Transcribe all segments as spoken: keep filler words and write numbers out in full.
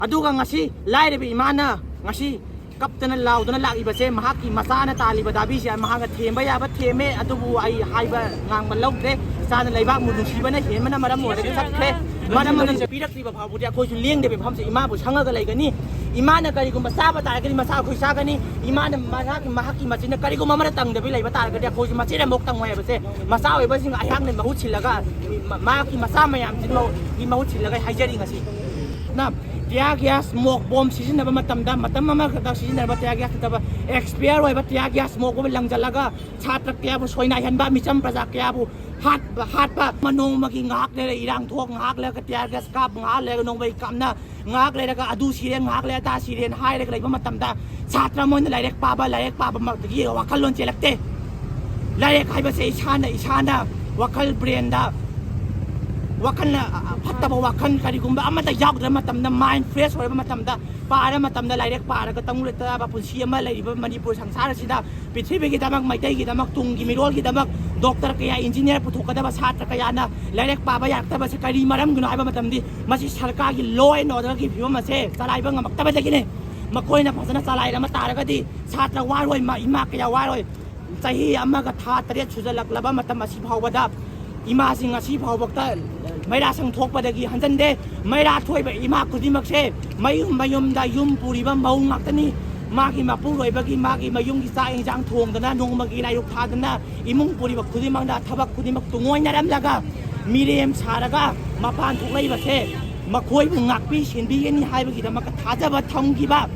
ꯑꯗꯨꯒ ꯉꯁꯤ ꯂꯥꯏꯔꯕ ꯏꯃꯥꯅ ꯉꯁꯤ ꯀꯞꯇꯅ ꯂꯥꯎꯗꯅ ꯂꯥꯛꯂꯤꯕꯁꯦ ꯃꯍꯥꯛꯀꯤ ꯃꯆꯥꯅ ꯇꯥꯜꯂꯤꯕ ꯗꯥꯕꯤꯁꯦ ꯃꯍꯥꯛꯅ ꯊꯦꯝꯕ ꯌꯥꯕ ꯊꯦꯝꯃꯦ, ꯑꯗꯨꯕꯨ ꯑꯩ ꯍꯥꯏꯕ ꯉꯥꯡꯕ ꯂꯧꯗ꯭ꯔꯦ꯫ ꯏꯆꯥꯅ ꯂꯩꯕꯥꯛꯄꯨ ꯅꯨꯡꯁꯤꯕꯅ ꯍꯦꯟꯕꯅ ꯃꯔꯝ ꯑꯣꯏꯔꯒ ꯆꯠꯈ꯭ꯔꯦ꯫ ꯃꯔꯝ ꯑꯗꯨꯅ ꯄꯤꯔꯛꯂꯤꯕ ꯐꯥꯎꯕꯗꯤ ꯑꯩꯈꯣꯏꯁꯨ ꯂꯦꯡꯗꯕ ꯃꯐꯝꯁꯦ ꯏꯃꯥꯕꯨ ꯁꯪꯉꯒ ꯂꯩꯒꯅꯤ꯫ ꯏꯃꯥꯅ ꯀꯔꯤꯒꯨꯝꯕ ꯆꯥꯕ ꯇꯥꯔꯒꯗꯤ ꯃꯆꯥ ꯑꯩꯈꯣꯏ ꯆꯥꯒꯅꯤ꯫ ꯏꯃꯥꯅ ꯃꯍꯥꯛꯀꯤ, ꯃꯍꯥꯛꯀꯤ ꯃꯆꯤꯟꯅ ꯀꯔꯤꯒꯨꯝꯕ ꯑꯃꯅ ꯇꯪꯗꯕꯤ ꯂꯩꯕ ꯇꯥꯔꯒꯗꯤ ꯑꯩꯈꯣꯏꯁꯨ ꯃꯆꯦꯠ ꯑꯃꯐꯥꯎ ꯇꯪꯉꯣꯏ ꯍꯥꯏꯕꯁꯦ ꯃꯆꯥ ꯑꯣꯏꯕꯁꯤꯡ ꯑꯩꯍꯥꯛꯅ ꯃꯍꯨꯠ ꯁꯤꯜꯂꯒ, ꯃ-, ꯃꯍꯥꯛꯀꯤ ꯃꯆꯥ ꯃꯌꯥꯝꯁꯤꯒꯤ ꯃꯍꯨꯠ ꯁꯤꯜꯂꯒ ꯑꯩ ꯍꯥꯏꯖꯔꯤ ꯉꯁꯤ꯫ ꯅ tear gas, smoke bomb ꯁꯤꯖꯤꯟꯅꯕ ꯃꯇꯝꯗ, ꯃꯇꯝ ꯑꯃꯈꯛꯇ ꯁꯤꯖꯤꯟꯅꯔꯕ tear gas ꯅꯠꯇꯕ, expire ꯑꯣꯏꯕ tear gas, smoke bomb ꯂꯪꯁꯤꯜꯂꯒ ꯁꯥꯇ꯭ꯔ ꯀꯌꯥꯕꯨ ꯁꯣꯏꯅꯥꯏꯍꯟꯕ, ꯃꯤꯆꯝ ꯄ꯭ꯔꯖꯥ ꯀꯌꯥꯕꯨ ꯍꯥꯠꯄ, ꯍꯥꯠꯄ, ꯅꯣꯡꯃꯒꯤ ꯉꯥꯏꯍꯥꯛ ꯂꯩꯔ ꯏꯔꯥꯡ ꯊꯣꯛ, ꯉꯥꯏꯍꯥꯛ ꯂꯩꯔꯒ tear gas ꯀꯥꯞ, ꯉꯥꯏꯍꯥꯛ ꯂꯩꯔꯒ ꯅꯣꯡꯃꯩ ꯀꯥꯞꯅ, ꯉꯥꯏꯍꯥꯛ ꯂꯩꯔꯒ ꯑꯗꯨ ꯁꯤꯔꯦ, ꯉꯥꯏꯍꯥꯛ ꯂꯩꯔꯒ ꯑꯗꯥ ꯁꯤꯔꯦꯅ ꯍꯥꯏꯔꯒ ꯂꯩꯕ ꯃꯇꯝꯗ, ꯁꯥꯇ꯭ꯔ ꯑꯃ ꯑꯣꯏꯅ ꯂꯥꯏꯔꯤꯛ ꯄꯥꯕ, ꯂꯥꯏꯔꯤꯛ ꯄꯥꯕꯃꯛꯇꯒꯤ ꯋꯥꯈꯜꯂꯣꯟ ꯆꯦꯜꯂꯛꯇꯦ꯫ ꯂꯥꯏꯔꯤꯛ ꯍꯥꯏꯕꯁꯦ ꯏꯁꯥꯅ, ꯏꯁꯥꯅ ꯋꯥꯈꯜ, brainꯗ ꯋꯥꯈꯜꯅ, ꯑ, ꯐꯠꯇꯕ ꯋꯥꯈꯜ ꯀꯔꯤꯒꯨꯝꯕ ꯑꯃꯠꯇ ꯌꯥꯎꯗ꯭ꯔꯕ ꯃꯇꯝꯗ, mind fresh ꯑꯣꯏꯔꯕ ꯃꯇꯝꯗ, ꯄꯥꯔ ꯃꯇꯝꯗ, ꯂꯥꯏꯔꯤꯛ ꯄꯥꯔꯒ ꯇꯪꯗꯨ ꯂꯩꯇꯥꯕ ꯄꯨꯟꯁꯤ ꯑꯃ ꯂꯩꯔꯤꯕ ꯃꯅꯤꯄꯨꯔ ꯁꯪꯁꯥꯔ ꯑꯁꯤꯗ, ꯄ꯭ꯔꯤꯊꯤꯕꯤꯒꯤꯗꯃꯛ, ꯃꯩꯇꯩꯒꯤꯗꯃꯛ, ꯇꯨꯡꯒꯤ ꯃꯤꯔꯣꯜꯒꯤꯗꯃꯛ doctor ꯀꯌꯥ, engineer ꯄꯨꯊꯣꯛꯀꯗꯕ ꯁꯥꯇ꯭ꯔ ꯀꯌꯥꯅ ꯂꯥꯏꯔꯤꯛ ꯄꯥꯕ ꯌꯥꯔꯛꯇꯕꯁꯦ ꯀꯔꯤ ꯃꯔꯝꯒꯤꯅꯣ ꯍꯥꯏꯕ ꯃꯇꯝꯗꯤ, ꯃꯁꯤ ꯁꯔꯀꯥꯔꯒꯤ law and orderꯒꯤ ꯐꯤꯕꯝ ꯑꯁꯦ ꯆꯂꯥꯏꯕ ꯉꯝꯃꯛꯇꯕꯗꯒꯤꯅꯦ꯫ ꯃꯈꯣꯏꯅ ꯐꯖꯅ ꯆꯂꯥꯏꯔꯝꯕ ꯇꯥꯔꯒꯗꯤ ꯁꯥꯇ꯭ꯔ ꯋꯥꯔꯣꯏ, ꯃ-, ꯏꯃꯥ ꯀꯌꯥ ꯋꯥꯔꯣꯏ꯫ ꯆꯍꯤ ꯑꯃꯒ ꯊꯥ ꯇꯔꯦꯠ ꯁꯨꯖꯜꯂꯛꯂꯕ ꯃꯇꯝ ꯑꯁꯤ ꯐꯥꯎꯕꯗ ꯏꯃꯥꯁꯤꯡ ꯉꯁꯤ ꯐꯥꯎꯕꯗ ꯃꯩꯔꯥ ꯁꯪ ꯊꯣꯛꯄꯗꯒꯤ ꯍꯟꯖꯟꯗꯦ꯫ ꯃꯩꯔꯥ ꯊꯣꯛꯏꯕ ꯏꯃꯥ ꯈꯨꯗꯤꯡꯃꯛꯁꯦ ꯃꯌꯨꯝ ꯃꯌꯨꯝꯗ ꯌꯨꯝ ꯄꯨꯔꯤꯕ ꯃꯧ ꯉꯥꯛꯇꯅꯤ꯫ ꯃꯥꯒꯤ ꯃꯄꯨꯔꯣꯏꯕꯒꯤ, ꯃꯥꯒꯤ ꯃꯌꯨꯝꯒꯤ ꯆꯥꯛ ꯏꯟꯁꯥꯡ ꯊꯣꯡꯗꯅ, ꯅꯣꯡꯃꯒꯤ ꯂꯥꯏꯔꯨꯛ ꯊꯥꯗꯅ, ꯏꯃꯨꯡ ꯄꯨꯔꯤꯕ ꯈꯨꯗꯤꯡꯃꯛꯅ ꯊꯕꯛ ꯈꯨꯗꯤꯡꯃꯛ ꯇꯨꯡꯑꯣꯏꯅꯔꯝꯂꯒ ꯃꯤꯔꯦꯝ ꯁꯥꯔꯒ ꯃꯄꯥꯟ ꯊꯣꯛꯂꯛꯏꯕꯁꯦ ꯃꯈꯣꯏꯕꯨ ꯉꯥꯛꯄꯤ ꯁꯦꯟꯕꯤꯒꯅꯤ ꯍꯥꯏꯕꯒꯤꯗꯃꯛꯇ ꯊꯥꯖꯕ ꯊꯝꯈꯤꯕ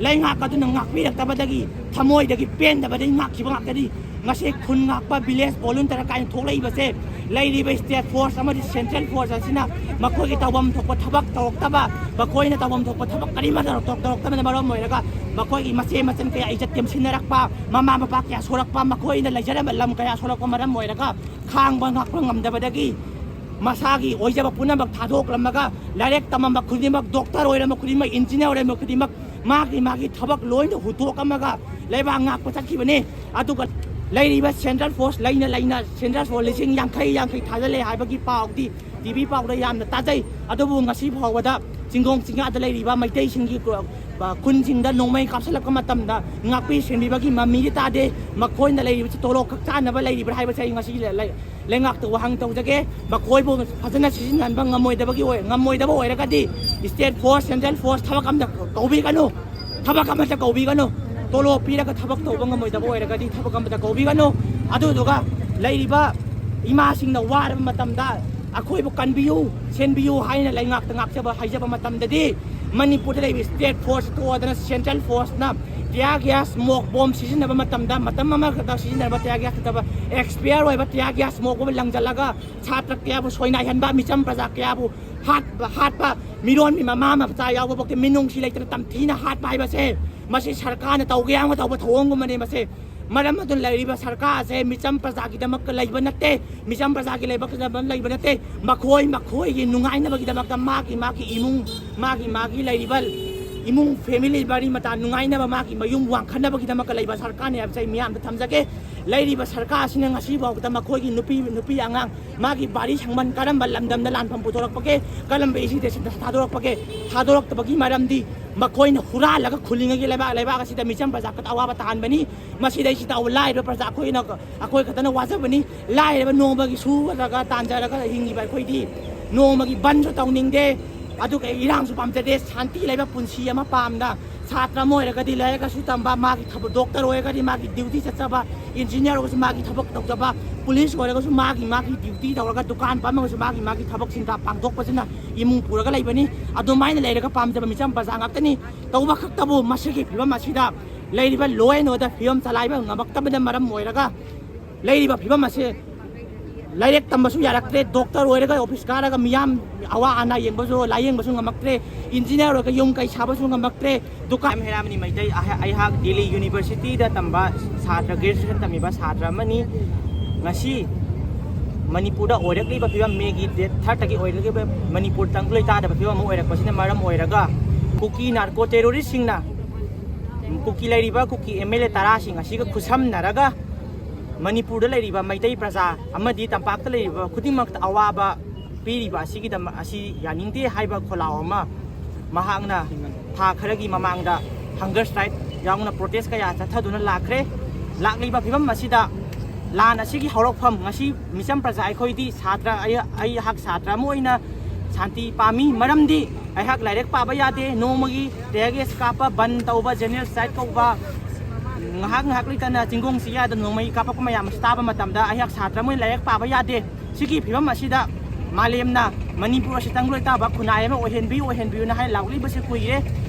ꯂꯩꯉꯥꯛ ꯑꯗꯨꯅ ꯉꯥꯛꯄꯤꯔꯛꯇꯕꯗꯒꯤ ꯊꯃꯣꯏꯗꯒꯤ ꯄꯦꯟꯗꯕꯗꯒꯤ ꯉꯥꯛꯈꯤꯕ ꯉꯥꯛꯇꯅꯤ꯫ ꯉꯁꯤ ꯈꯨꯟ ꯉꯥꯛꯄ, village volunteer ꯀꯥꯏꯅ ꯊꯣꯛꯂꯛꯏꯕꯁꯦ ꯂꯩꯔꯤꯕ state force ꯑꯃꯗꯤ central force ꯑꯁꯤꯅ ꯃꯈꯣꯏꯒꯤ ꯇꯧꯐꯝ ꯊꯣꯛꯄ ꯊꯕꯛ ꯇꯧꯔꯛꯇꯕ, ꯃꯈꯣꯏꯅ ꯇꯧꯐꯝ ꯊꯣꯛꯄ ꯊꯕꯛ ꯀꯔꯤꯃꯠꯇ ꯇꯧꯔꯛ-, ꯇꯧꯔꯛꯇꯕꯅ ꯃꯔꯝ ꯑꯣꯏꯔꯒ ꯃꯈꯣꯏꯒꯤ ꯃꯆꯦ ꯃꯆꯟ ꯀꯌꯥ ꯏꯖꯠ ꯇꯦꯝꯁꯤꯟꯅꯔꯛꯄ, ꯃꯃꯥ ꯃꯄꯥ ꯀꯌꯥ ꯁꯣꯔꯛꯄ, ꯃꯈꯣꯏꯅ ꯂꯩꯖꯔꯝꯕ ꯂꯝ ꯀꯌꯥ ꯁꯣꯔꯛꯄ ꯃꯔꯝ ꯑꯣꯏꯔꯒ ꯈꯥꯡꯕ ꯉꯥꯛꯄ ꯉꯝꯗꯕꯗꯒꯤ ꯃꯁꯥꯒꯤ ꯑꯣꯏꯖꯕ ꯄꯨꯝꯅꯃꯛ ꯊꯥꯗꯣꯛꯂꯝꯃꯒ ꯂꯥꯏꯔꯤꯛ ꯇꯝꯃꯝꯕ ꯈꯨꯗꯤꯡꯃꯛ, doctor ꯑꯣꯏꯔꯝꯕ ꯈꯨꯗꯤꯡꯃꯛ, engineer ꯑꯣꯏꯔꯝꯕ ꯈꯨꯗꯤꯡꯃꯛ ꯃꯥꯒꯤ, ꯃꯥꯒꯤ ꯊꯕꯛ ꯂꯣꯏꯅ ꯍꯨꯟꯗꯣꯛꯑꯝꯃꯒ ꯂꯩꯕꯥꯛ ꯉꯥꯛꯄ ꯆꯠꯈꯤꯕꯅꯤ꯫ ꯑꯗꯨꯒ ꯂꯩꯔꯤꯕ central force ꯂꯩꯅ ꯂꯩꯅ central force ꯂꯤꯁꯤꯡ ꯌꯥꯡꯈꯩ, ꯌꯥꯡꯈꯩ ꯊꯥꯖꯤꯜꯂꯦ ꯍꯥꯏꯕꯒꯤ ꯄꯥꯎꯗꯤ ꯇꯤ ꯚꯤ ꯄꯥꯎꯗ ꯌꯥꯝꯅ ꯇꯥꯖꯩ꯫ ꯑꯗꯨꯕꯨ ꯉꯁꯤ ꯐꯥꯎꯕꯗ ꯆꯤꯡꯒꯣꯡ ꯆꯤꯡꯌꯥꯗ ꯂꯩꯔꯤꯕ ꯃꯩꯇꯩꯁꯤꯡꯒꯤ ꯀꯨ-, ꯑ, ꯈꯨꯟꯁꯤꯡꯗ ꯅꯣꯡꯃꯩ ꯀꯥꯞꯁꯤꯜꯂꯛꯄ ꯃꯇꯝꯗ ꯉꯥꯛꯄꯤ ꯁꯦꯟꯕꯤꯕꯒꯤ ꯃꯃꯤꯗꯤ ꯇꯥꯗꯦ꯫ ꯃꯈꯣꯏꯅ ꯂꯩꯔꯤꯕꯁꯤ ꯇꯣꯂꯣꯞ ꯈꯛ ꯆꯥꯅꯕ ꯂꯩꯔꯤꯕ꯭ꯔꯥ ꯍꯥꯏꯕꯁꯦ ꯑꯩ ꯉꯁꯤ ꯂꯩ-, ꯂꯩ-, ꯂꯩꯉꯥꯛꯇ ꯋꯥꯍꯪ ꯇꯧꯖꯒꯦ꯫ ꯃꯈꯣꯏꯕꯨ ꯐꯖꯅ ꯁꯤꯖꯤꯟꯅꯍꯟꯕ ꯉꯝꯃꯣꯏꯗꯕꯒꯤ ꯑꯣꯏ-, ꯉꯝꯃꯣꯏꯗꯕ ꯑꯣꯏꯔꯒꯗꯤ state force, central force ꯊꯕꯛ ꯑꯃꯗ ꯀꯧꯕꯤꯒꯅꯨ꯫ ꯊꯕꯛ ꯑꯃꯠꯇ ꯀꯧꯕꯤꯒꯅꯨ꯫ ꯇꯣꯂꯣꯞ ꯄꯤꯔꯒ ꯊꯕꯛ ꯇꯧꯕ ꯉꯝꯃꯣꯏꯗꯕ ꯑꯣꯏꯔꯒꯗꯤ ꯊꯕꯛ ꯑꯃꯠꯇ ꯀꯧꯕꯤꯒꯅꯨ꯫ ꯑꯗꯨꯗꯨꯒ ꯂꯩꯔꯤꯕ ꯏꯃꯥꯁꯤꯡꯅ ꯋꯥꯔꯕ ꯃꯇꯝꯗ ꯑꯩꯈꯣꯏꯕꯨ ꯀꯟꯕꯤꯌꯨ, ꯁꯦꯟꯕꯤꯌꯨ ꯍꯥꯏꯅ ꯂꯩꯉꯥꯛꯇ ꯉꯥꯛꯆꯕ ꯍꯥꯏꯖꯕ ꯃꯇꯝꯗꯗꯤ ꯃꯅꯤꯄꯨꯔꯗ ꯂꯩꯔꯤꯕ state force ꯇꯣꯛꯑꯗꯅ central force ꯅ tear gas, smoke bomb ꯁꯤꯖꯤꯟꯅꯕ ꯃꯇꯝꯗ ꯃꯇꯝ ꯑꯃꯈꯛꯇ ꯁꯤꯖꯤꯟꯅꯕ tear gas ꯅꯠꯇꯕ expire ꯑꯣꯏꯕ tear gas, smoke bomb ꯂꯪꯁꯤꯜꯂꯒ ꯁꯥꯇ꯭ꯔ ꯀꯌꯥꯕꯨ ꯁꯣꯏꯅꯥꯏꯍꯟꯕ, ꯃꯤꯆꯝ ꯄ꯭ꯔꯖꯥ ꯀꯌꯥꯕꯨ ꯍꯥꯠꯄ, ꯍꯥꯠꯄ, ꯃꯤꯔꯣꯟ ꯃꯤ ꯃꯃꯥ ꯃꯆꯥ ꯌꯥꯎꯕꯐꯥꯎꯗ ꯃꯤꯅꯨꯡꯁꯤ ꯂꯩꯇꯅ ꯇꯝꯊꯤꯅ ꯍꯥꯠꯄ ꯍꯥꯏꯕꯁꯦ ꯃꯁꯤ ꯁꯔꯀꯥꯔꯅ ꯇꯧꯒꯦ ꯌꯥꯎꯅ ꯇꯧꯕ ꯊꯧꯑꯣꯡꯒꯨꯝꯕꯅꯦ ꯃꯁꯦ꯫ ꯃꯔꯝ ꯑꯗꯨꯅ ꯂꯩꯔꯤꯕ ꯁꯔꯀꯥꯔ ꯑꯁꯦ ꯃꯤꯆꯝ ꯄ꯭ꯔꯖꯥꯒꯤꯗꯃꯛꯇ ꯂꯩꯕ ꯅꯠꯇꯦ, ꯃꯤꯆꯝ ꯄ꯭ꯔꯖꯥꯒꯤ ꯂꯩꯕ ꯂꯩꯕ ꯅꯠꯇꯦ꯫ ꯃꯈꯣꯏ ꯃꯈꯣꯏꯒꯤ ꯅꯨꯡꯉꯥꯏꯅꯕꯒꯤꯗꯃꯛꯇ ꯃꯥꯒꯤ ꯃꯥꯒꯤ ꯏꯃꯨꯡ, ꯃꯥꯒꯤ ꯃꯥꯒꯤ ꯂꯩꯔꯤꯕ ꯏꯃꯨꯡ, family, ꯃꯔꯤ ꯃꯇꯥ ꯅꯨꯡꯉꯥꯏꯅꯕ, ꯃꯥꯒꯤ ꯃꯌꯨꯝ ꯋꯥꯡꯈꯠꯅꯕꯒꯤꯗꯃꯛꯇ ꯂꯩꯕ ꯁꯔꯀꯥꯔꯅꯤ ꯍꯥꯏꯕꯁꯦ ꯑꯩ ꯃꯤꯌꯥꯝꯗ ꯊꯝꯖꯒꯦ꯫ ꯂꯩꯔꯤꯕ ꯁꯔꯀꯥꯔ ꯑꯁꯤꯅ ꯉꯁꯤ ꯐꯥꯎꯕꯗ ꯃꯈꯣꯏꯒꯤ ꯅꯨꯄꯤ, ꯅꯨꯄꯤ ꯑꯉꯥꯡ, ꯃꯥꯒꯤ ꯕꯥꯔꯤ ꯁꯪꯕꯟ ꯀꯔꯝꯕ ꯂꯝꯗꯝꯗ ꯂꯥꯟꯐꯝ ꯄꯨꯊꯣꯔꯛꯄꯒꯦ, ꯀꯔꯝꯕ ꯏꯁꯤꯗ ꯊꯥꯗꯣꯔꯛꯄꯒꯦ? ꯊꯥꯗꯣꯔꯛꯇꯕꯒꯤ ꯃꯔꯝꯗꯤ ꯃꯈꯣꯏꯅ ꯍꯨꯔꯥꯜꯂꯒ ꯈꯨꯜꯂꯤꯉꯩꯒꯤ ꯂꯩꯕꯥꯛ, ꯂꯩꯕꯥꯛ ꯑꯁꯤꯗ ꯃꯤꯆꯝ ꯄ꯭ꯔꯖꯥ ꯈꯛꯇ ꯑꯋꯥꯕ ꯇꯥꯍꯟꯕꯅꯤ꯫ ꯃꯁꯤꯗꯩꯁꯤꯗ ꯂꯥꯏꯔꯕ ꯄ꯭ꯔꯖꯥ ꯑꯩꯈꯣꯏꯅ, ꯑꯩꯈꯣꯏ ꯈꯛꯇꯅ ꯋꯥꯖꯕꯅꯤ꯫ ꯂꯥꯏꯔꯕ ꯅꯣꯡꯃꯒꯤ ꯁꯨꯔꯒ ꯇꯥꯟꯖꯔꯒ ꯍꯤꯡꯉꯤꯕ ꯑꯩꯈꯣꯏꯗꯤ ꯅꯣꯡꯃꯒꯤ ꯕꯟꯁꯨ ꯇꯧꯅꯤꯡꯗꯦ, ꯑꯗꯨꯒ ꯏꯔꯥꯡꯁꯨ ꯄꯥꯝꯖꯗꯦ꯫ ꯁꯥꯟꯇꯤ ꯂꯩꯕ ꯄꯨꯟꯁꯤ ꯑꯃ ꯄꯥꯝꯅ ꯁꯥꯇ꯭ꯔ ꯑꯃ ꯑꯣꯏꯔꯒꯗꯤ ꯂꯥꯏꯔꯤꯛ ꯂꯥꯏꯁꯨ ꯇꯝꯕ, ꯃꯥꯒꯤ ꯊꯕꯛ, doctor ꯑꯣꯏꯔꯒꯗꯤ ꯃꯥꯒꯤ duty ꯆꯠꯆꯕ, engineer ꯑꯣꯏꯔꯒꯁꯨ ꯃꯥꯒꯤ ꯊꯕꯛ ꯇꯧꯖꯕ, police ꯑꯣꯏꯔꯒꯁꯨ ꯃꯥꯒꯤ ꯃꯥꯒꯤ duty ꯇꯧꯔꯒ ꯗꯨꯀꯥꯟ ꯐꯝꯃꯒꯁꯨ ꯃꯥꯒꯤ ꯃꯥꯒꯤ ꯊꯕꯛ ꯁꯤꯟꯊꯥ ꯄꯥꯡꯊꯣꯛꯄꯁꯤꯅ ꯏꯃꯨꯡ ꯄꯨꯔꯒ ꯂꯩꯕꯅꯤ꯫ ꯑꯗꯨꯃꯥꯏꯅ ꯂꯩꯔꯒ ꯄꯥꯝꯖꯕ ꯃꯤꯆꯝ ꯄ꯭ꯔꯖꯥ ꯉꯥꯛꯇꯅꯤ꯫ ꯇꯧꯕ ꯈꯛꯇꯕꯨ ꯃꯁꯤꯒꯤ ꯐꯤꯕꯝ ꯑꯁꯤꯗ ꯂꯩꯔꯤꯕ law and order ꯐꯤꯕꯝ ꯆꯂꯥꯏꯕ ꯉꯝꯃꯛꯇꯕꯅ ꯃꯔꯝ ꯑꯣꯏꯔꯒ ꯂꯩꯔꯤꯕ ꯐꯤꯕꯝ ꯑꯁꯤ ꯂꯥꯏꯔꯤꯛ ꯇꯝꯕꯁꯨ ꯌꯥꯔꯛꯇ꯭ꯔꯦ, doctor ꯑꯣꯏꯔꯒ office ꯀꯥꯔꯒ ꯃꯤꯌꯥꯝ ꯑꯋꯥ ꯑꯅꯥ ꯌꯦꯡꯕꯁꯨ, ꯂꯥꯏꯌꯦꯡꯕꯁꯨ ꯉꯝꯃꯛꯇ꯭ꯔꯦ, engineer ꯑꯣꯏꯔꯒ ꯌꯨꯝ ꯀꯩ ꯁꯥꯕꯁꯨ ꯉꯝꯃꯛꯇ꯭ꯔꯦ, ꯗꯨꯀꯥꯟ ꯍꯦꯔꯥꯃꯅꯤ ꯃꯩꯇꯩ꯫ ꯑꯩꯍꯥꯛ ꯗꯦꯜꯂꯤ ꯌꯨꯅꯤꯚꯔꯁꯤꯇꯤꯗ ꯇꯝꯕ ꯁꯥꯇ꯭ꯔ, graduation ꯇꯝꯃꯤꯕ ꯁꯥꯇ꯭ꯔ ꯑꯃꯅꯤ꯫ ꯉꯁꯤ ꯃꯅꯤꯄꯨꯔꯗ ꯑꯣꯏꯔꯛꯂꯤꯕ ꯐꯤꯕꯝ, ꯃꯦꯒꯤ date third ꯇꯒꯤ ꯑꯣꯏꯔꯛꯂꯤꯕ ꯃꯅꯤꯄꯨꯔ ꯇꯪꯗꯨ ꯂꯩꯇꯥꯗꯕ ꯐꯤꯕꯝ ꯑꯃ ꯑꯣꯏꯔꯛꯄꯁꯤꯅ ꯃꯔꯝ ꯑꯣꯏꯔꯒ ꯀꯨꯀꯤ narco terrorist ꯁꯤꯡꯅ ꯀꯨꯀꯤ ꯂꯩꯔꯤꯕ ꯀꯨꯀꯤ MLA ꯇꯔꯥꯁꯤꯡ ꯑꯁꯤꯒ ꯈꯨꯠꯁꯝꯅꯔꯒ ꯃꯅꯤꯄꯨꯔꯗ ꯂꯩꯔꯤꯕ ꯃꯩꯇꯩ ꯄ꯭ꯔꯖꯥ ꯑꯃꯗꯤ ꯇꯝꯄꯥꯛꯇ ꯂꯩꯔꯤꯕ ꯈꯨꯗꯤꯡꯃꯛꯇ ꯑꯋꯥꯕ ꯄꯤꯔꯤꯕ ꯑꯁꯤꯒꯤꯗꯃꯛ ꯑꯁꯤ ꯌꯥꯅꯤꯡꯗꯦ ꯍꯥꯏꯕ ꯈꯣꯜꯂꯥꯎ ꯑꯃ ꯃꯍꯥꯛꯅ ꯊꯥ ꯈꯔꯒꯤ ꯃꯃꯥꯡꯗ hunger strike ꯌꯥꯎꯅ protest ꯀꯌꯥ ꯆꯠꯊꯗꯨꯅ ꯂꯥꯛꯈ꯭ꯔꯦ꯫ ꯂꯥꯛꯂꯤꯕ ꯐꯤꯕꯝ ꯑꯁꯤꯗ ꯂꯥꯟ ꯑꯁꯤꯒꯤ ꯍꯧꯔꯛꯐꯝ ꯉꯁꯤ ꯃꯤꯆꯝ ꯄ꯭ꯔꯖꯥ ꯑꯩꯈꯣꯏꯗꯤ ꯁꯥꯇ꯭ꯔ, ꯑꯩ-, ꯑꯩꯍꯥꯛ ꯁꯥꯇ꯭ꯔ ꯑꯃ ꯑꯣꯏꯅ ꯁꯥꯟꯇꯤ ꯄꯥꯝꯃꯤ꯫ ꯃꯔꯝꯗꯤ ꯑꯩꯍꯥꯛ ꯂꯥꯏꯔꯤꯛ ꯄꯥꯕ ꯌꯥꯗꯦ, ꯅꯣꯡꯃꯒꯤ tear gas ꯀꯥꯞꯄ, ꯕꯟ ꯇꯧꯕ, general strike ꯀꯧꯕ, ꯉꯥꯏꯍꯥꯛ ꯉꯥꯏꯍꯥꯛ ꯂꯩꯇꯅ ꯆꯤꯡꯒꯣꯡ ꯆꯤꯌꯥꯗ ꯅꯣꯡꯃꯩ ꯀꯥꯞꯄꯛꯄ ꯃꯌꯥꯝ ꯑꯁꯤ ꯇꯥꯕ ꯃꯇꯝꯗ ꯑꯩꯍꯥꯛ ꯁꯥꯇ꯭ꯔ ꯑꯃ ꯑꯣꯏꯅ ꯂꯥꯏꯔꯤꯛ ꯄꯥꯕ ꯌꯥꯗꯦ꯫ ꯁꯤꯒꯤ ꯐꯤꯕꯝ ꯑꯁꯤꯗ ꯃꯥꯂꯦꯝꯅ ꯃꯅꯤꯄꯨꯔ ꯑꯁꯤ ꯇꯪꯗꯨ ꯂꯩꯇꯥꯕ ꯈꯨꯟꯅꯥꯏ ꯑꯃ ꯑꯣꯏꯍꯟꯕꯤꯌꯨ, ꯑꯣꯏꯍꯟꯕꯤꯌꯨꯅ ꯍꯥꯏꯅ ꯂꯥꯎꯔꯛꯂꯤꯕꯁꯤ ꯀꯨꯏꯔꯦ꯫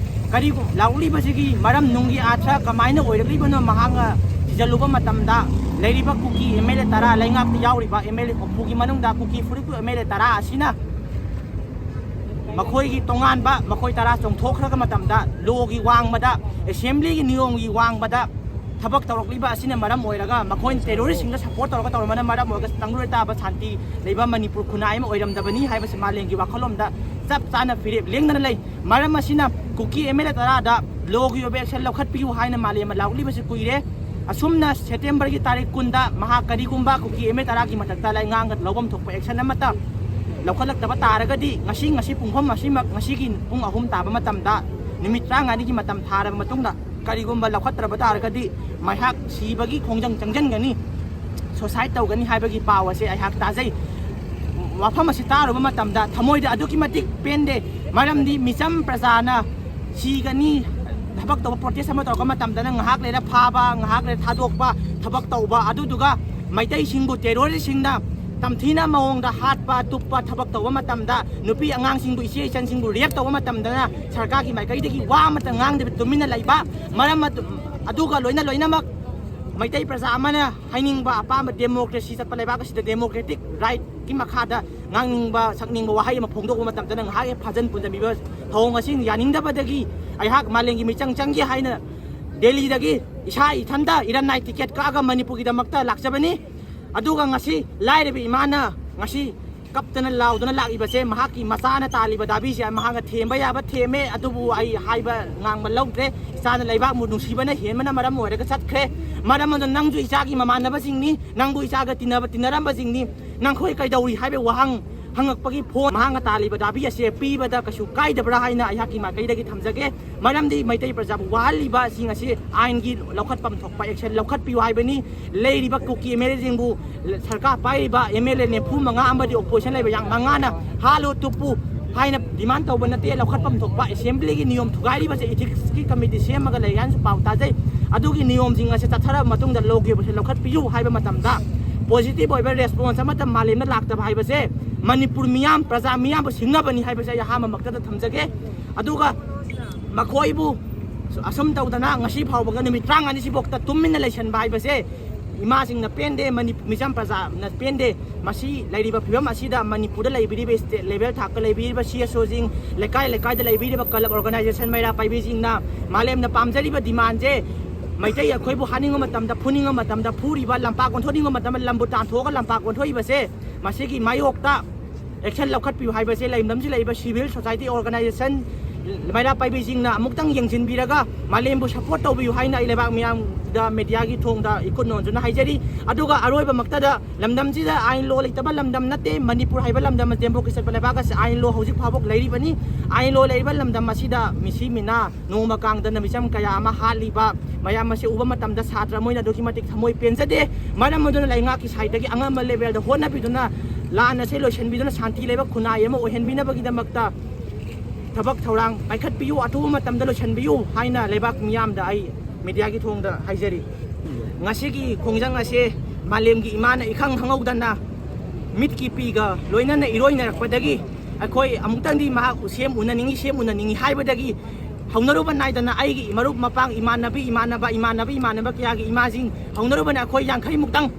ꯀꯔꯤꯒꯨꯝ-, ꯂꯥꯎꯔꯛꯂꯤꯕꯁꯤꯒꯤ ꯃꯔꯝ ꯅꯨꯡꯒꯤ ꯑꯥꯔꯊ ꯀꯃꯥꯏꯅ ꯑꯣꯏꯔꯛꯂꯤꯕꯅꯣ ꯃꯍꯥꯛꯅ ꯊꯤꯖꯤꯜꯂꯨꯕ ꯃꯇꯝꯗ, ꯂꯩꯔꯤꯕ ꯀꯨꯀꯤ M L A ꯇꯔꯥ, ꯂꯩꯉꯥꯛꯇ ꯌꯥꯎꯔꯤꯕ M L A ꯍꯨꯝꯐꯨꯒꯤ ꯃꯅꯨꯡꯗ ꯀꯨꯀꯤ ꯐꯨꯔꯨꯞꯀꯤ M L A ꯇꯔꯥ ꯑꯁꯤꯅ ꯃꯈꯣꯏꯒꯤ ꯇꯣꯉꯥꯟꯕ, ꯃꯈꯣꯏ ꯇꯔꯥ ꯆꯣꯡꯊꯣꯛꯈ꯭ꯔꯒ ꯃꯇꯝꯗ, ꯂꯣꯒꯤ ꯋꯥꯡꯃꯗ, ꯑꯦꯁꯦꯝꯕ꯭ꯂꯤꯒꯤ ꯅꯤꯌꯣꯝꯒꯤ ꯋꯥꯡꯃꯗ ꯊꯕꯛ ꯇꯧꯔꯛꯂꯤꯕ ꯑꯁꯤꯅ ꯃꯔꯝ ꯑꯣꯏꯔꯒ, ꯃꯈꯣꯏꯅ ꯇꯦꯔꯣꯔꯤꯁꯁꯤꯡꯗ ꯁꯄꯣꯔꯠ ꯇꯧꯔꯒ ꯇꯧꯔꯝꯕꯅ ꯃꯔꯝ ꯑꯣꯏꯔꯒ ꯇꯪꯗꯨ ꯂꯩꯇꯥꯕ ꯁꯥꯟꯇꯤ ꯂꯩꯕ ꯃꯅꯤꯄꯨꯔ ꯈꯨꯟꯅꯥꯏ ꯑꯃ ꯑꯣꯏꯔꯝꯗꯕꯅꯤ ꯍꯥꯏꯕꯁꯤ ꯃꯥꯂꯦꯝꯒꯤ ꯋꯥꯈꯜꯂꯣꯟꯗ ꯆꯞ ꯆꯥꯅ ꯐꯤꯔꯦꯞ ꯂꯦꯡꯗꯅ ꯂꯩ꯫ ꯃꯔꯝ ꯑꯁꯤꯅ ꯀꯨꯀꯤ M L A ꯇꯔꯥꯗ ꯂꯣꯒꯤ ꯑꯣꯏꯕ action ꯂꯧꯈꯠꯄꯤꯌꯨ ꯍꯥꯏꯅ ꯃꯥꯂꯦꯝꯅ ꯂꯥꯎꯔꯛꯂꯤꯕꯁꯤ ꯀꯨꯏꯔꯦ꯫ ꯑꯁꯨꯝꯅ ꯁꯦꯞꯇꯦꯝꯕꯔꯒꯤ ꯇꯥꯔꯤꯛ ꯀꯨꯟꯗ ꯃꯍꯥꯛ ꯀꯔꯤꯒꯨꯝꯕ ꯀꯨꯀꯤ M L A ꯇꯔꯥꯒꯤ ꯃꯊꯛꯇ ꯂꯩꯉꯥꯛꯅ ꯂꯧꯐꯝ ꯊꯣꯛꯄ action ꯑꯃꯠꯇ ꯂꯧꯈꯠꯂꯛꯇꯕ ꯇꯥꯔꯒꯗꯤ, ꯉꯁꯤ, ꯉꯁꯤ ꯄꯨꯡꯐꯝ ꯑꯁꯤꯃꯛ, ꯉꯁꯤꯒꯤ ꯄꯨꯡ ꯑꯍꯨꯝ ꯇꯥꯕ ꯃꯇꯝꯗ, ꯅꯨꯃꯤꯠ ꯇꯔꯥꯃꯉꯥꯅꯤꯒꯤ ꯃꯇꯝ ꯊꯥꯔꯕ ꯃꯇꯨꯡꯗ ꯀꯔꯤꯒꯨꯝꯕ ꯂꯧꯈꯠꯇ꯭ꯔꯕ ꯇꯥꯔꯒꯗꯤ ꯃꯍꯥꯛ ꯁꯤꯕꯒꯤ ꯈꯣꯡꯖꯪ ꯆꯪꯁꯤꯟꯒꯅꯤ, suicide ꯇꯧꯒꯅꯤ ꯍꯥꯏꯕꯒꯤ ꯄꯥꯎ ꯑꯁꯦ ꯑꯩꯍꯥꯛ ꯇꯥꯖꯩ꯫ ꯋꯥꯐꯝ ꯑꯁꯤ ꯇꯥꯔꯨꯕ ꯃꯇꯝꯗ ꯊꯃꯣꯏꯗ ꯑꯗꯨꯛꯀꯤ ꯃꯇꯤꯛ ꯄꯦꯟꯗꯦ꯫ ꯃꯔꯝꯗꯤ ꯃꯤꯆꯝ ꯄ꯭ꯔꯖꯥꯅ ꯁꯤꯒꯅꯤ, ꯊꯕꯛ ꯇꯧꯕ, protest ꯑꯃ ꯇꯧꯔꯛꯄ ꯃꯇꯝꯗꯅ ꯉꯥꯏꯍꯥꯛ ꯂꯩꯔ ꯐꯥꯕ, ꯉꯥꯏꯍꯥꯛ ꯂꯩꯔ ꯊꯥꯗꯣꯛꯄ, ꯊꯕꯛ ꯇꯧꯕ, ꯑꯗꯨꯗꯨꯒ ꯃꯩꯇꯩꯁꯤꯡꯕꯨ terroristꯁꯤꯡꯅ ꯇꯝꯊꯤꯅ ꯃꯑꯣꯡꯗ ꯍꯥꯠꯄ, ꯇꯨꯞꯄ, ꯊꯕꯛ ꯇꯧꯕ ꯃꯇꯝꯗ, ꯅꯨꯄꯤ ꯑꯉꯥꯡꯁꯤꯡꯕꯨ, ꯏꯆꯦ ꯏꯆꯟꯁꯤꯡꯕꯨ rape ꯇꯧꯕ ꯃꯇꯝꯗꯅ ꯁꯔꯀꯥꯔꯒꯤ ꯃꯥꯏꯀꯩꯗꯒꯤ ꯋꯥ ꯑꯃꯠꯇ ꯉꯥꯡꯗꯕꯤ ꯇꯨꯃꯤꯟꯅ ꯂꯩꯕ, ꯃꯔꯝ ꯑꯗꯨ-, ꯑꯗꯨꯒ ꯂꯣꯏꯅ, ꯂꯣꯏꯅꯃꯛ ꯃꯩꯇꯩ ꯄ꯭ꯔꯖꯥ ꯑꯃꯅ ꯍꯥꯏꯅꯤꯡꯕ ꯑꯄꯥꯝꯕ democracy ꯆꯠꯄ ꯂꯩꯕꯥꯛ ꯑꯁꯤꯗ democratic rightꯀꯤ ꯃꯈꯥꯗ ꯉꯥꯡꯅꯤꯡꯕ, ꯁꯛꯅꯤꯡꯕ ꯋꯥꯍꯩ ꯑꯃ ꯐꯣꯡꯗꯣꯛꯄ ꯃꯇꯝꯗꯅ ꯉꯥꯏꯍꯥꯛ ꯍꯦꯛ ꯐꯥꯖꯟ ꯄꯨꯟꯖꯟꯕꯤꯕ ꯊꯧꯑꯣꯡ ꯑꯁꯤ ꯌꯥꯅꯤꯡꯗꯕꯗꯒꯤ ꯑꯩꯍꯥꯛ ꯃꯥꯂꯦꯝꯒꯤ ꯃꯤꯆꯪ ꯆꯪꯒꯦ ꯍꯥꯏꯅ ꯗꯦꯜꯂꯤꯗꯒꯤ ꯏꯁꯥ ꯏꯊꯟꯇ ꯏꯔꯟꯅꯥꯏ ticket ꯀꯛꯑꯒ ꯃꯅꯤꯄꯨꯔꯒꯤꯗꯃꯛꯇ ꯂꯥꯛꯆꯕꯅꯤ꯫ ꯑꯗꯨꯒ ꯉꯁꯤ ꯂꯥꯏꯔꯕ ꯏꯃꯥꯅ ꯉꯁꯤ ꯀꯞꯇꯅ ꯂꯥꯎꯗꯨꯅ ꯂꯥꯛꯂꯤꯕꯁꯦ ꯃꯍꯥꯛꯀꯤ ꯃꯆꯥꯅ ꯇꯥꯜꯂꯤꯕ ꯗꯥꯕꯤꯁꯦ ꯃꯍꯥꯛꯅ ꯊꯦꯝꯕ ꯌꯥꯕ ꯊꯦꯝꯃꯦ, ꯑꯗꯨꯕꯨ ꯑꯩ ꯍꯥꯏꯕ ꯉꯥꯡꯕ ꯂꯧꯗ꯭ꯔꯦ꯫ ꯏꯆꯥꯅ ꯂꯩꯕꯥꯛꯄꯨ ꯅꯨꯡꯁꯤꯕꯅ ꯍꯦꯟꯕꯅ ꯃꯔꯝ ꯑꯣꯏꯔꯒ ꯆꯠꯈ꯭ꯔꯦ꯫ ꯃꯔꯝ ꯑꯗꯨꯅ ꯅꯪꯁꯨ ꯏꯆꯥꯒꯤ ꯃꯃꯥꯟꯅꯕꯁꯤꯡꯅꯤ, ꯅꯪꯕꯨ ꯏꯆꯥꯒ ꯇꯤꯟꯅꯕ ꯇꯤꯟꯅꯔꯝꯕꯁꯤꯡꯅꯤ, ꯅꯈꯣꯏ ꯀꯩꯗꯧꯔꯤ ꯍꯥꯏꯕ ꯋꯥꯍꯪ ꯍꯪꯉꯛꯄꯒꯤ ꯐꯣꯟ, ꯃꯍꯥꯛꯅ ꯇꯥꯜꯂꯤꯕ ꯗꯥꯕꯤ ꯑꯁꯦ ꯄꯤꯕꯗ ꯀꯩꯁꯨ ꯀꯥꯏꯗꯕ꯭ꯔꯥ ꯍꯥꯏꯅ ꯑꯩꯍꯥꯛꯀꯤ ꯃꯥꯏꯀꯩꯗꯒꯤ ꯊꯝꯖꯒꯦ꯫ ꯃꯔꯝꯗꯤ ꯃꯩꯇꯩ ꯄ꯭ꯔꯖꯥꯕꯨ ꯋꯥꯍꯜꯂꯤꯕꯁꯤꯡ ꯑꯁꯤ ꯑꯥꯏꯟꯒꯤ ꯂꯧꯈꯠꯐꯝ ꯊꯣꯛꯄ action ꯂꯧꯈꯠꯄꯤꯌꯨ ꯍꯥꯏꯕꯅꯤ꯫ ꯂꯩꯔꯤꯕ ꯀꯨꯀꯤ MLAꯁꯤꯡꯕꯨ, ꯁꯔꯀꯥꯔ ꯄꯥꯏꯔꯤꯕ MLA ꯅꯤꯐꯨ ꯃꯉꯥ ꯑꯃꯗꯤ opposition ꯂꯩꯕ ꯌꯥꯡ ꯃꯉꯥꯅ ꯍꯥꯠꯂꯨ ꯇꯨꯞꯄꯨ ꯍꯥꯏꯅ demand ꯇꯧꯕ ꯅꯠꯇꯦ꯫ ꯂꯧꯈꯠꯐꯝ ꯊꯣꯛꯄ assemblyꯒꯤ ꯅꯤꯌꯣꯝ ꯊꯨꯒꯥꯏꯔꯤꯕꯁꯦ ethicalꯁꯀꯤ committee ꯁꯦꯝꯃꯒ ꯂꯩ ꯍꯥꯏꯅꯁꯨ ꯄꯥꯎ ꯇꯥꯖꯩ꯫ ꯑꯗꯨꯒꯤ ꯅꯤꯌꯣꯝꯁꯤꯡ ꯑꯁꯦ ꯆꯠꯊꯔꯕ ꯃꯇꯨꯡꯗ ꯂꯧꯈꯤꯕꯁꯦ ꯂꯧꯈꯠꯄꯤꯌꯨ ꯍꯥꯏꯕ ꯃꯇꯝꯗ positive ꯑꯣꯏꯕ response ꯑꯃꯠꯇ ꯃꯥꯂꯦꯝꯗ ꯂꯥꯛꯇꯕ ꯍꯥꯏꯕꯁꯦ ꯃꯅꯤꯄꯨꯔ ꯃꯤꯌꯥꯝ, ꯄ꯭ꯔꯖꯥ ꯃꯤꯌꯥꯝꯕꯨ ꯁꯤꯡꯅꯕꯅꯤ ꯍꯥꯏꯕꯁꯦ ꯑꯩ ꯑꯍꯥꯟꯕꯃꯛꯇꯗ ꯊꯝꯖꯒꯦ꯫ ꯑꯗꯨꯒ ꯃꯈꯣꯏꯕꯨ ꯑꯁꯨꯝ ꯇꯧꯗꯅ ꯉꯁꯤ ꯐꯥꯎꯕꯒ ꯅꯨꯃꯤꯠ ꯇꯔꯥꯃꯉꯥꯅꯤꯁꯤꯐꯥꯎꯗ ꯇꯨꯃꯤꯟꯅ ꯂꯩꯁꯟꯕ ꯍꯥꯏꯕꯁꯦ ꯏꯃꯥꯁꯤꯡꯅ ꯄꯦꯟꯗꯦ, ꯃꯅꯤꯄꯨꯔ ꯃꯤꯆꯝ ꯄ꯭ꯔꯖꯥꯅ ꯄꯦꯟꯗꯦ꯫ ꯃꯁꯤ ꯂꯩꯔꯤꯕ ꯐꯤꯕꯝ ꯑꯁꯤꯗ ꯃꯅꯤꯄꯨꯔꯗ ꯂꯩꯕꯤꯔꯤꯕ state level ꯊꯥꯛꯇ ꯂꯩꯕꯤꯔꯤꯕ CSOꯁꯤꯡ, ꯂꯩꯀꯥꯏ ꯂꯩꯀꯥꯏꯗ ꯂꯩꯕꯤꯔꯤꯕ club organization ꯃꯩꯔꯥ ꯄꯥꯏꯕꯤꯁꯤꯡꯅ ꯃꯥꯂꯦꯝꯅ ꯄꯥꯝꯖꯔꯤꯕ demandꯁꯦ, ꯃꯩꯇꯩ ꯑꯩꯈꯣꯏꯕꯨ ꯍꯥꯠꯅꯤꯡꯕ ꯃꯇꯝꯗ, ꯐꯨꯅꯤꯡꯕ ꯃꯇꯝꯗ ꯐꯨꯔꯤꯕ, ꯂꯝꯄꯥꯛ ꯑꯣꯟꯊꯣꯛꯅꯤꯡꯕ ꯃꯇꯝꯗ ꯂꯝꯕꯨ ꯇꯥꯟꯊꯣꯛꯑꯒ ꯂꯝꯄꯥꯛ ꯑꯣꯟꯊꯣꯛꯏꯕꯁꯦ, ꯃꯁꯤꯒꯤ ꯃꯥꯌꯣꯛꯇ action ꯂꯧꯈꯠꯄꯤꯌꯨ ꯍꯥꯏꯕꯁꯦ ꯂꯝꯗꯝꯁꯤꯗ ꯂꯩꯔꯤꯕ civil society organization ꯃꯩꯔꯥ ꯄꯥꯏꯕꯤꯁꯤꯡꯅ ꯑꯃꯨꯛꯇꯪ ꯌꯦꯡꯁꯤꯟꯕꯤꯔꯒ ꯃꯥꯂꯦꯝꯕꯨ support ꯇꯧꯕꯤꯌꯨ ꯍꯥꯏꯅ ꯑꯩ ꯂꯩꯕꯥꯛ ꯃꯤꯌꯥꯝꯗ mediaꯒꯤ ꯊꯣꯡꯗ ꯏꯈꯨꯠ ꯅꯣꯟꯖꯅ ꯍꯥꯏꯖꯔꯤ꯫ ꯑꯗꯨꯒ ꯑꯔꯣꯏꯕꯃꯛꯇꯗ ꯂꯝꯗꯝꯁꯤꯗ ꯑꯥꯏꯟ law ꯂꯩꯇꯕ ꯂꯝꯗꯝ ꯅꯠꯇꯦ꯫ ꯃꯅꯤꯄꯨꯔ ꯍꯥꯏꯕ ꯂꯝꯗꯝ ꯑꯁꯤ democracy ꯆꯠꯄ ꯂꯩꯕꯥꯛ ꯑꯁꯤ ꯑꯥꯏꯟ law ꯍꯧꯖꯤꯛ ꯐꯥꯎꯕ ꯂꯩꯔꯤꯕꯅꯤ꯫ ꯑꯥꯏꯟ law ꯂꯩꯔꯤꯕ ꯂꯝꯗꯝ ꯑꯁꯤꯗ ꯃꯤꯁꯤ ꯃꯤꯅꯥ ꯅꯣꯡꯃ ꯀꯥꯡꯗꯅ ꯃꯤꯆꯝ ꯀꯌꯥ ꯑꯃ ꯍꯥꯠꯂꯤꯕ ꯃꯌꯥꯝ ꯑꯁꯤ ꯎꯕ ꯃꯇꯝꯗ ꯁꯥꯇ꯭ꯔ ꯃꯣꯏꯅ ꯑꯗꯨꯛꯀꯤ ꯃꯇꯤꯛ ꯊꯃꯣꯏ ꯄꯦꯟꯖꯗꯦ꯫ ꯃꯔꯝ ꯑꯗꯨꯅ ꯂꯩꯉꯥꯛꯀꯤ sideꯇꯒꯤ ꯑꯉꯝꯕ levelꯗ ꯍꯣꯠꯅꯕꯤꯗꯨꯅ ꯂꯥꯟ ꯑꯁꯤ ꯂꯣꯏꯁꯤꯟꯕꯤꯗꯨꯅ ꯁꯥꯟꯇꯤ ꯂꯩꯕ ꯈꯨꯟꯅꯥꯏ ꯑꯃ ꯑꯣꯏꯍꯟꯕꯤꯅꯕꯒꯤꯗꯃꯛꯇ ꯊꯕꯛ ꯊꯧꯔꯥꯡ ꯄꯥꯏꯈꯠꯄꯤꯌꯨ, ꯑꯊꯨꯕ ꯃꯇꯝꯗ ꯂꯣꯏꯁꯤꯟꯕꯤꯌꯨ ꯍꯥꯏꯅ ꯂꯩꯕꯥꯛ ꯃꯤꯌꯥꯝꯗ ꯑꯩ mediaꯒꯤ ꯊꯣꯡꯗ ꯍꯥꯏꯖꯔꯤ꯫ ꯉꯁꯤꯒꯤ ꯈꯣꯡꯖꯪ ꯑꯁꯤ ꯃꯥꯂꯦꯝꯒꯤ ꯏꯃꯥꯅ ꯏꯈꯪ ꯈꯪꯍꯧꯗꯅ ꯃꯤꯠꯀꯤ ꯄꯤꯒ ꯂꯣꯏꯅꯅ ꯏꯔꯣꯏꯅꯔꯛꯄꯗꯒꯤ ꯑꯩꯈꯣꯏ ꯑꯃꯨꯛꯇꯪꯗꯤ ꯃꯍꯥꯛ ꯁꯦꯝ ꯎꯅꯅꯤꯡꯉꯤ, ꯁꯦꯝ ꯎꯅꯅꯤꯡꯉꯤ ꯍꯥꯏꯕꯗꯒꯤ ꯍꯧꯅꯔꯨꯕ ꯅꯥꯏꯗꯅ ꯑꯩꯒꯤ ꯃꯔꯨꯞ ꯃꯄꯥꯡ, ꯏꯃꯥꯟꯅꯕꯤ, ꯏꯃꯥꯟꯅꯕ, ꯏꯃꯥꯟꯅꯕ, ꯏꯃꯥꯟꯅꯕ ꯀꯌꯥꯒꯤ ꯏꯃꯥꯁꯤꯡ ꯍꯧꯅꯔꯨꯕꯅ ꯑꯩꯈꯣꯏ ꯌꯥꯡꯈꯩꯃꯨꯛꯇꯪ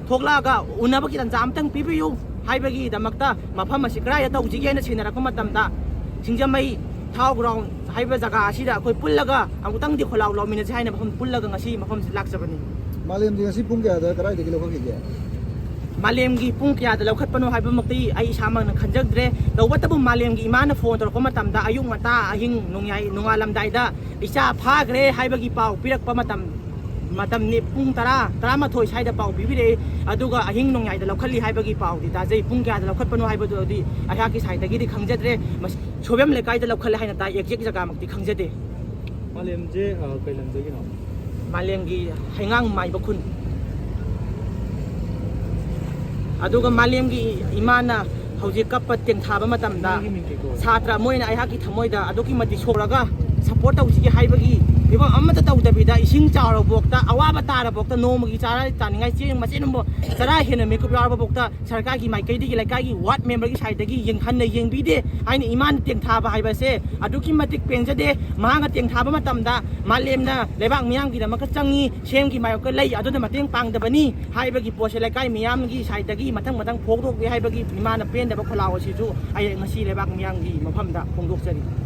ꯊꯣꯛꯂꯛꯑꯒ ꯎꯅꯕꯒꯤ ꯇꯥꯟꯖꯥ ꯑꯃꯇꯪ ꯄꯤꯕꯤꯌꯨ ꯍꯥꯏꯕꯒꯤꯗꯃꯛꯇ ꯃꯐꯝ ꯑꯁꯤ ꯀꯗꯥꯏꯗ ꯇꯧꯁꯤꯒꯦꯅ ꯁꯤꯟꯅꯔꯛꯄ ꯃꯇꯝꯗ ꯁꯤꯡꯖꯃꯩ ꯊꯥꯎ ground ꯍꯥꯏꯕ ꯖꯒꯥ ꯑꯁꯤꯗ ꯑꯩꯈꯣꯏ ꯄꯨꯜꯂꯒ ꯑꯃꯨꯛꯇꯪꯗꯤ ꯈꯣꯜꯂꯥꯎ ꯂꯥꯎꯃꯤꯟꯅꯁꯤ ꯍꯥꯏꯅ ꯃꯐꯝ ꯄꯨꯜꯂꯒ ꯉꯁꯤ ꯃꯐꯝꯁꯤ ꯂꯥꯛꯆꯕꯅꯤ꯫ ꯃꯥꯂꯦꯝꯗꯤ ꯉꯁꯤ ꯄꯨꯡ ꯀꯌꯥꯗ ꯀꯗꯥꯏꯗꯒꯤ ꯂꯧꯈꯠꯈꯤꯒꯦ? ꯃꯥꯂꯦꯝꯒꯤ ꯄꯨꯡ ꯀꯌꯥꯗ ꯂꯧꯈꯠꯄꯅꯣ ꯍꯥꯏꯕꯃꯛꯇꯤ ꯑꯩ ꯏꯁꯥꯃꯛꯅ ꯈꯟꯖꯗ꯭ꯔꯦ꯫ ꯇꯧꯕꯇꯕꯨ ꯃꯥꯂꯦꯝꯒꯤ ꯏꯃꯥꯅ phone ꯇꯧꯔꯛꯄ ꯃꯇꯝꯗ ꯑꯌꯨꯛ ꯉꯟꯇꯥ, ꯑꯍꯤꯡ ꯅꯣꯡꯌꯥꯏ, ꯅꯣꯡꯉꯥꯜꯂꯝꯗꯥꯏꯗ ꯏꯆꯥ ꯐꯥꯈ꯭ꯔꯦ ꯍꯥꯏꯕꯒꯤ ꯄꯥꯎ ꯄꯤꯔꯛꯄ ꯃꯇꯝ ꯃꯇꯝꯅꯤ ꯄꯨꯡ ꯇꯔꯥ, ꯇꯔꯥꯃꯥꯊꯣꯏ ꯁ꯭ꯋꯥꯏꯗ ꯄꯥꯎ ꯄꯤꯕꯤꯔꯛꯏ꯫ ꯑꯗꯨꯒ ꯑꯍꯤꯡ ꯅꯣꯡꯌꯥꯏꯗ ꯂꯧꯈꯠꯂꯤ ꯍꯥꯏꯕꯒꯤ ꯄꯥꯎꯗꯤ ꯇꯥꯖꯩ꯫ ꯄꯨꯡ ꯀꯌꯥꯗ ꯂꯧꯈꯠꯄꯅꯣ ꯍꯥꯏꯕꯗꯨꯗꯤ ꯑꯩꯍꯥꯛꯀꯤ ꯁꯥꯏꯠꯇꯒꯤꯗꯤ ꯈꯪꯖꯗ꯭ꯔꯦ꯫ ꯃꯁꯤ ꯁꯣꯕꯦꯝ ꯂꯩꯀꯥꯏꯗ ꯂꯧꯈꯠꯂꯦ ꯍꯥꯏꯅ ꯇꯥꯏ, ꯑꯦꯛꯖꯦꯛ ꯖꯒꯥꯃꯛꯇꯤ ꯈꯪꯖꯗꯦ꯫ ꯃꯥꯂꯦꯝꯁꯦ ꯑ, ꯀꯩ ꯂꯝꯗꯒꯤꯅꯣ? ꯃꯥꯂꯦꯝꯒꯤ ꯍꯩꯉꯥꯡ ꯃꯥꯏꯕ ꯈꯨꯟ꯫ ꯑꯗꯨꯒ ꯃꯥꯂꯦꯝꯒꯤ ꯏꯃꯥꯅ ꯍꯧꯖꯤꯛ ꯀꯞꯄ ꯇꯦꯡꯊꯥꯕ ꯃꯇꯝꯗ, ꯃꯥꯒꯤ ꯃꯤꯡ ꯀꯩ ꯀꯧꯋꯦ? ꯁꯥꯇ꯭ꯔ ꯃꯣꯏꯅ ꯑꯩꯍꯥꯛꯀꯤ ꯊꯃꯣꯏꯗ ꯑꯗꯨꯛꯀꯤ ꯃꯇꯤꯛ ꯁꯣꯛꯂꯒ ꯁꯞꯄꯣꯔꯠ ꯇꯧꯁꯤꯒꯦ ꯍꯥꯏꯕꯒꯤ ꯐꯤꯕꯝ ꯑꯃꯠꯇ ꯇꯧꯗꯕꯤꯗ, ꯏꯁꯤꯡ ꯆꯥꯎꯔꯕꯐꯥꯎꯗ, ꯑꯋꯥꯕ ꯇꯥꯔꯕꯐꯥꯎꯗ, ꯅꯣꯡꯃꯒꯤ ꯆꯥꯔꯥ ꯇꯥꯅꯤꯡꯉꯥꯏ ꯆꯦꯡ ꯃꯆꯦꯠ ꯑꯃꯕꯨ ꯆꯔꯥ ꯍꯦꯟꯅ ꯃꯤꯀꯨꯞ ꯌꯥꯎꯔꯕꯐꯥꯎꯗ ꯁꯔꯀꯥꯔꯒꯤ ꯃꯥꯏꯀꯩꯗꯒꯤ, ꯂꯩꯀꯥꯏꯒꯤ ꯋꯥꯔꯗ ꯃꯦꯝꯕꯔꯒꯤ ꯁꯥꯏꯠꯇꯒꯤ ꯌꯦꯡꯍꯟꯅ ꯌꯦꯡꯕꯤꯗꯦ ꯍꯥꯏꯅ ꯏꯃꯥꯅ ꯇꯦꯡꯊꯥꯕ ꯍꯥꯏꯕꯁꯦ ꯑꯗꯨꯛꯀꯤ ꯃꯇꯤꯛ ꯄꯦꯟꯖꯗꯦ꯫ ꯃꯍꯥꯛꯅ ꯇꯦꯡꯊꯥꯕ ꯃꯇꯝꯗ ꯃꯥꯂꯦꯝꯅ ꯂꯩꯕꯥꯛ ꯃꯤꯌꯥꯝꯒꯤꯗꯃꯛꯇ ꯆꯪꯉꯤ, ꯁꯤꯑꯦꯝꯒꯤ ꯃꯥꯌꯣꯛꯇ ꯂꯩ, ꯑꯗꯨꯅ ꯃꯇꯦꯡ ꯄꯥꯡꯗꯕꯅꯤ ꯍꯥꯏꯕꯒꯤ ꯄꯣꯠꯁꯦ ꯂꯩꯀꯥꯏ ꯃꯤꯌꯥꯝꯒꯤ ꯁꯥꯏꯠꯇꯒꯤ ꯃꯊꯪ ꯃꯊꯪ ꯐꯣꯡꯗꯣꯛꯏ ꯍꯥꯏꯕꯒꯤ ꯏꯃꯥꯅ ꯄꯦꯟꯗꯕ ꯈꯣꯜꯂꯥꯎ ꯑꯁꯤꯁꯨ ꯑꯩ ꯉꯁꯤ ꯂꯩꯕꯥꯛ ꯃꯤꯌꯥꯝꯒꯤ ꯃꯐꯝꯗ ꯐꯣꯡꯗꯣꯛꯆꯔꯤ꯫